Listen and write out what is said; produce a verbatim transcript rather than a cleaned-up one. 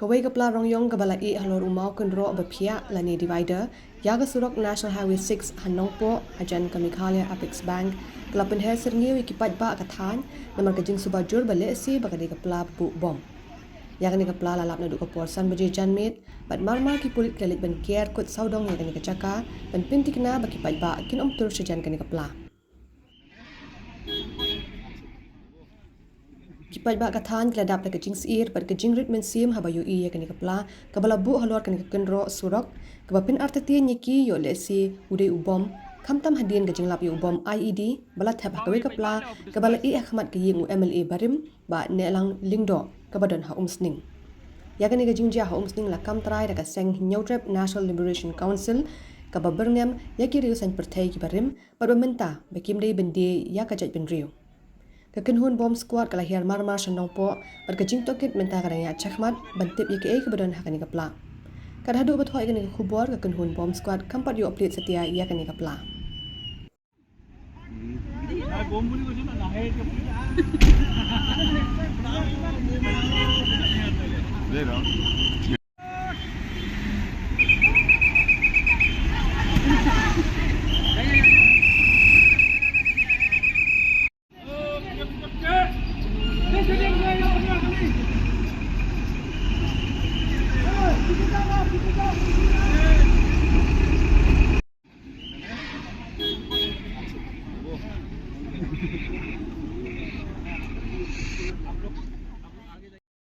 Kawei ka pla rong ïong kaba la ih halor u maw kynroh ba phiah lane divider ïa ka surok National Highway six ha Nongpoh hajan ka Meghalaya Apex Bank ka la pynher syrngiew ïa ki paidbah ka thaiñ namar ka jingsuba jur ba lehse ba ka dei ka pla ba buh bom. Ïa kane ka pla la lap naduh ka por san baje janmiet bad marmar ki pulit ki la leit ban ker kut sawdong ïa kane ka jaka ban pynthikna ba ki paidbah kin ym tur shajan kane ka pla. Ki paidbah ka thaiñ ki la dap da ka jingsyier bad ka jingrit mynsiem haba ïohi ïa kane ka pla kaba la buh halor kane ka kynroh surok kaba pynartatien ïa ki ïoh lehse u dei u bom, khamtam hadien ka jinglap ïa u bom I E D ba la thep ha kawei ka pla kaba la ih ha khmat ka ïing u M L A barim Bah Nehlang Lyngdoh kaba don ha Umsning. Ïa kane ka jingjia ha Umsning la kam trai da ka seng Hynñiewtrep National Liberation Council kaba byrngem ïa ki riew saiñ pyrthei kiba rim bad ba mynta ba kim dei ban die ïa ka jaitbynriew. Ka kynhun bomb squad ka la hiar marmar sha Nongpoh bad ka jingtohkit mynta ka dang ïaid shakhmat ban tip ïa kaei kaba don ha kane ka pla. Kat haduh ba thoh ïa kane ka khubor ka kynhun bomb squad kam pat ïoh plied satia ïa kane ka pla.